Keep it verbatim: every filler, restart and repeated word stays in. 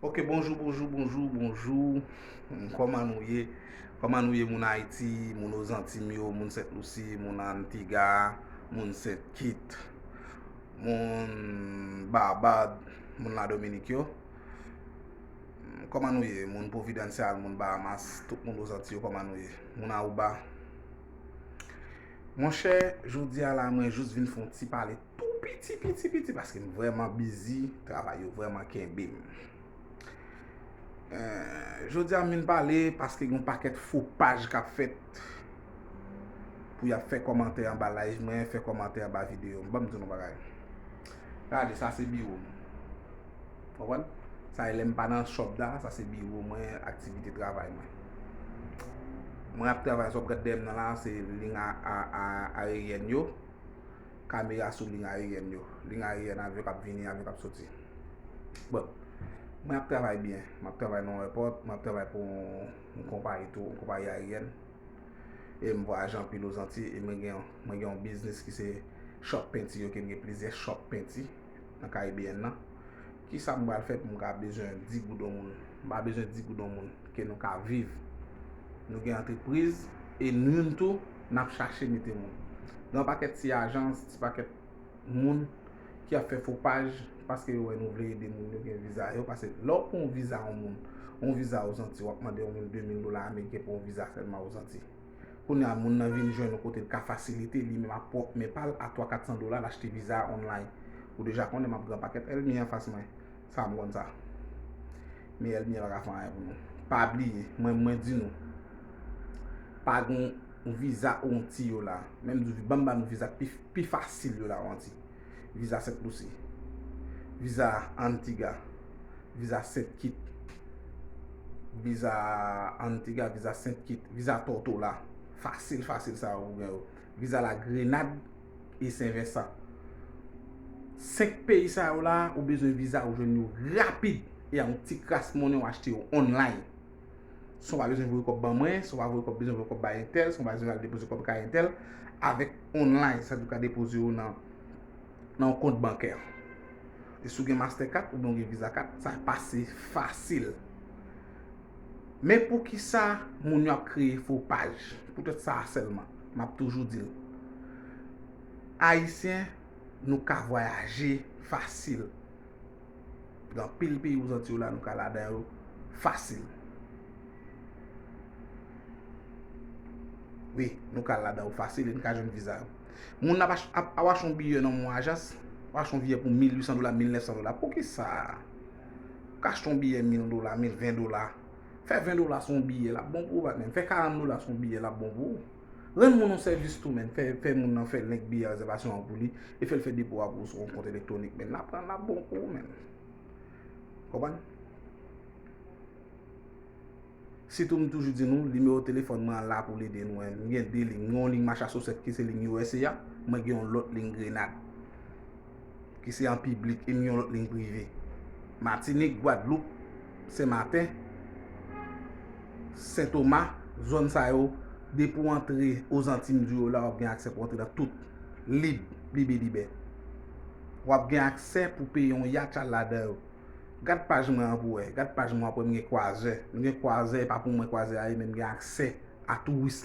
Ok, bonjou, bonjou, bonjou, bonjou. Hmm, kòman nou ye? Kòman nou ye, moun Ayiti, moun Ozanti m yo, moun Sent Lisi, moun Antiga, moun Sent Kit, moun Babad, moun Ladominik yo? Hmm, kòman nou ye, moun Providencial, moun Bahamas, tout moun Ozanti yo, kòman nou ye? Moun Aruba? Monchè, jodi a la, mwen jis vin fè yon ti pale tou piti, piti, piti, paske m vrèman bizi, travay yo vrèman kenbe m. Eh, jodi a m vin pale paske gen yon pakèt fo paj k ap fèt pou y ap fè kòmantè anba live mwen, fè kòmantè anba videyo m. Ban m di nou bagay. Gade, sa se biwo m. Konprann? Sa e lè m pa nan shop la, sa se biwo mwen, aktivite travay mwen. Mwen ap travay, sa w ap gade dèyè m nan la, se liy a, a, a, aeryèn yo. Kamera sou liy aeryèn yo. Liy aeryèn, avyon k ap vini, avyon k ap soti. Bon, mwen ap travay byen. Mwen ap travay nan yon èpòt, mwen ap travay pou yon, yon konpayi tou, yon konpayi aeryèn. E m vwayaje anpil Ozanti, e mwen gen, mwen gen yon biznis ki se shop penti yo, ke m gen plizyè shop penti nan Karibeyèn nan. Kisa m pral fè pou m ka bezwen dis goud yon moun? M pa bezwen dis goud yon moun, ke nou ka viv. Nou gen antrepriz, e nou tou, n ap chache mete moun. Gen yon pakèt ti ajans, ti pakèt moun ki ap fè fo paj, paske yo wè nou vle ede moun yo gen viza yo, paske lè w pran yon viza yon moun, yon viza Ozanti, w ap mande yon mil, de mil dola ameriken pou yon viza sèlman Ozanti. Kounye a, moun nan vin jwenn yon kote l ka fasilite, li menm ap pwòp men pa l, a twa, kat san dola, l achte viza online. Ou deja konnen m ap gen yon pakèt ènmi anfas mwen. Sa m konn sa. Men ènmi an pa ka fè anyen pou nou. Pa bliye, mwen, mwen di nou, pa gen yon viza Onti yo la. Menm di, ban m ba nou viza pi, pi fasil yo la Onti. Viza Sent Lisi. Viza Antiga. Viza Sent Kit. Viza Antiga, viza Sent Kit, viza Tòtola. Fasil, fasil sa yo pou gen yo. Viza Lagrenad e Sen Vensan. Senk peyi sa yo la, ou bezwen viza, ou jwenn yo rapid. E a yon ti kras monnen, ou achte yo online. San w pa bezwen voye kòb ban mwen, san w pa voye kòb, bezwen voye kòb bay entèl, san w pa bezwen al depoze kòb kay entèl, avèk online, sa di w ka depoze yo nan, nan yon kont bankè. E si w gen Mastercard oubyen w gen Visa Card, sa pase fasil. Men poukisa moun yo ap kreye fo paj? Poutèt sa a sèlman, m ap toujou di l. Ayisyen, nou ka vwayaje fasil. Gen anpil peyi Ozanti yo la, nou ka ladan yo fasil. Wi, nou ka ladan yo fasil e nou ka jwenn viza yo. Moun ap ach-, ap, ap achte yon biyè nan yon ajans, ap achte yon biyè pou mil uit san dola, mil nèf san dola. Poukisa? Ou ka achte yon biyè mil dola, mil, ven dola. Fè ven dola sou yon biyè, l ap bon pou ou, patnè m. Fè karant dola sou yon biyè, l ap bon pou ou. Rann moun yon sèvis tou, menn. Fè, fè moun nan fè link biyè rezèvasyon an pou li, e fè l fè depo a pou ou sou yon kont elektwonik, menn. L ap pran, l ap bon pou ou, menn. Konprann? Sitou, m toujou di nou, nimewo telefòn mwen an la pou l ede nou, en. M gen de liy. M gen yon liy Machasoset ki se liy U S A a, mwen gen yon lòt liy Grenad ki se an piblik, e m gen yon lòt liy prive. Matinik, Gwadloup, Senmaten, Sentoma, zòn sa yo, depi w antre Ozanti m di w la, w ap gen aksè pou antre nan tout, lib, libe libè. W ap gen aksè pou peye yon yatch al ladan yo. Gad paj mwen an pou wè. Gad paj mwen an pou wè, m gen kwazè. M gen kwazè, e pa pou mwen kwazè a ye, men m gen aksè a touris la.